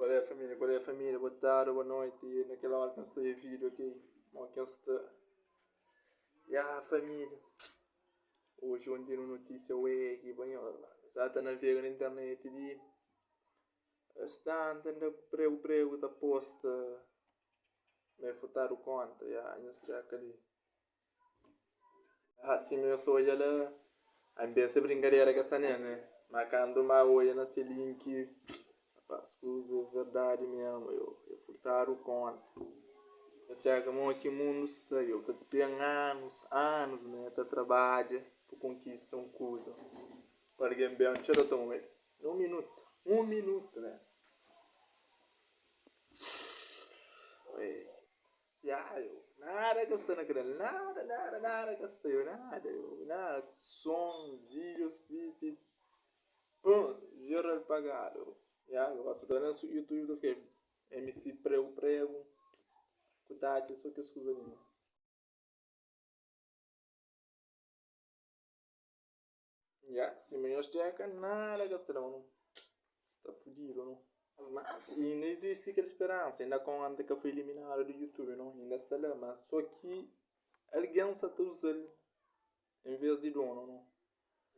Qual é família, qual é família, boa tarde, boa noite, naquela hora que eu estou vídeo aqui, mo que eu estou. Ya família, hoje ontem uma notícia ué que banho, sa ta navega na internet di está anda prego prego ta posta me furtado conta, ya, nhos txeka li. Ah, sima nhos odja la, N pensa é brinkadera ki es sta nen, né? Má kantu N ba odja na se link, rapaz, kuza é verdadi mésmu, yo. É furtadu kónta. Nhos txeka modi ki mundu sta, yo. Ta ten anus, anus mé ta trabadja pa konkista un kuza, pa algen ben txeu ta toma el na un minutu, un minutu mé. Ya yo, nada ka sta na kanal, nada, nada, nada ka sta yo, nada yo, nada, som, videos, clipe, pum, geral pagado. Ya, gosi ta na YouTube ta skrebe MC Prego Prego, ku ta atxa so kes kuza li. Ya, sima nhos txeka, nada ka sta la no. Sta fudidu no. Mas inda izisti kel speransa, inda konta ka foi eliminadu di YouTube no, inda sta la, ma so ki algen sa ta uza-l en ves di donu no.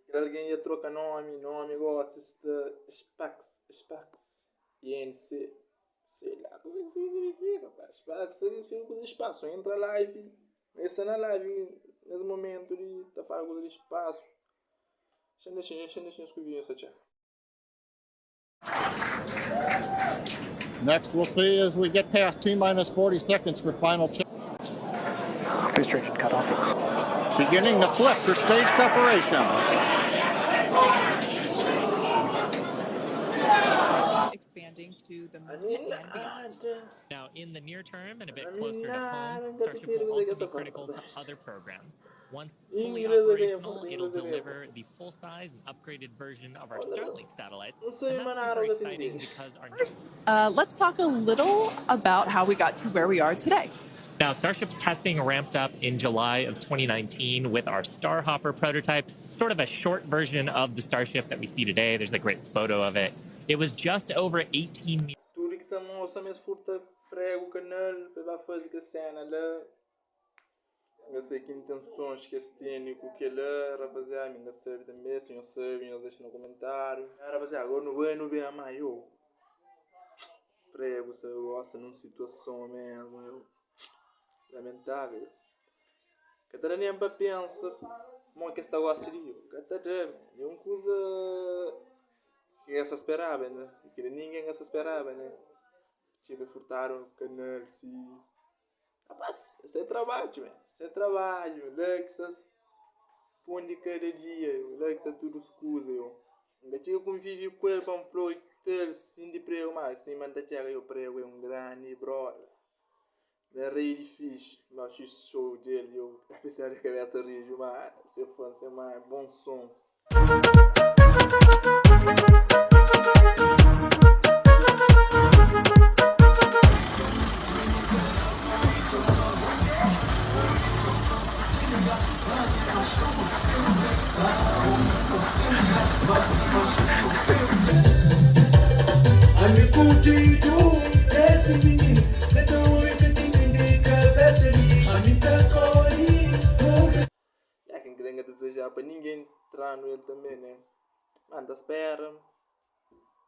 Kel algen ia troka nomi, nomi gosi sta Spax, Spax INC, sei la kuze ki signifika pa, Spax signifika kuze spasu, entra live El sta na live nes momentu li ta fala kuza di spasu. Xa-m dexa xa-m dexa nhos ku vídeo nhos ta txeka. Next, we'll see as we get past T minus 40 seconds for final check. Booster engine cut off. Beginning the flip for stage separation. Expanding to the A moon mi and beyond. nada. Now, in the near term and a bit A mi closer to nada home, n ka Starship sentidu will kuzê ki also es be sta fla. critical to other programs. Once fully Inglês é ganha operational, forte, it'll inglês é ganha deliver forte. the full-size and upgraded version of our Olha, Starlink satellites, N sabe and ma that's nada super ka exciting sentidu. because our First, uh, let's talk a little about how we got to where we are today. Now, Starship's testing ramped up in July of 2019 with our Starhopper prototype, sort of a short version of the Starship that we see today. There's a great photo of it. It was just over 18 meters Tudu ki sa mostra ma es furta pregu kanal pa es ba faze kes sena la. N ka sai ki intensons ki es tene ku kela, rapaziada, mi n ka sabe tanbe. Si nhos sabe, nhos dexa na komentariu. Rapaziada, agora nu bai nu ben ama yo. Pregu sa gosta nun situason mesmu yo. Lamentavel. Ka ta da nen pa pensa mo ki es ta gosta di yo. Ka ta da, é un kuza ki ka sa speraba ne. Ki ningen ka sa speraba ne. Txeu furtadu kanal si. Rapaz, es é trabadju man, es é trabadju, la ki sa pon di kada dia yo, la ki sa tudu kuza yo. N ka txiga konvivi ku el pa N fla oi kel sin di pregu, ma sima N ta txega yo pregu é un grandi brother, na rei di fixi, ma xis show del yo, apesar di kabesa riju ma se fã se ma bons sons. Ya ki N kre N ka ta dizejaba pa ningen tranu el tanbe ne. Ma N ta spera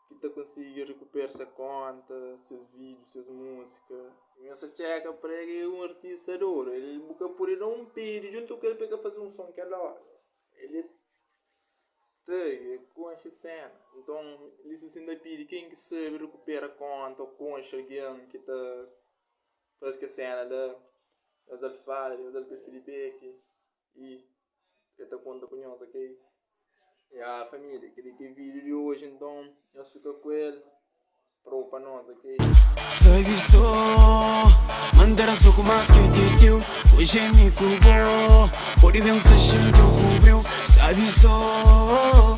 ki ta konsigi rekupera se konta, ses vídiu, ses múzika. Si nhos ta txeka prega é un artista di oru, el bu ka pode da un pidi djuntu ku el pa el ka faze un son kel óra. El é ta el konxe sena. Nton, li si N ta pidi ken ki sabe rekupera konta ô konxe algen ki ta faze kes sena la, nhos da-l fala, nhos da-l kel feedback i el ta konta ku nhos, ok? Ya família, kel-li ki é vídiu di oji, nton nhos fika ku el, prou pa nos, ok? Sabe so Mandera so ku mas ki titiu Hoje é mi ku bo Pode pensa xinti ku briu Sabe so.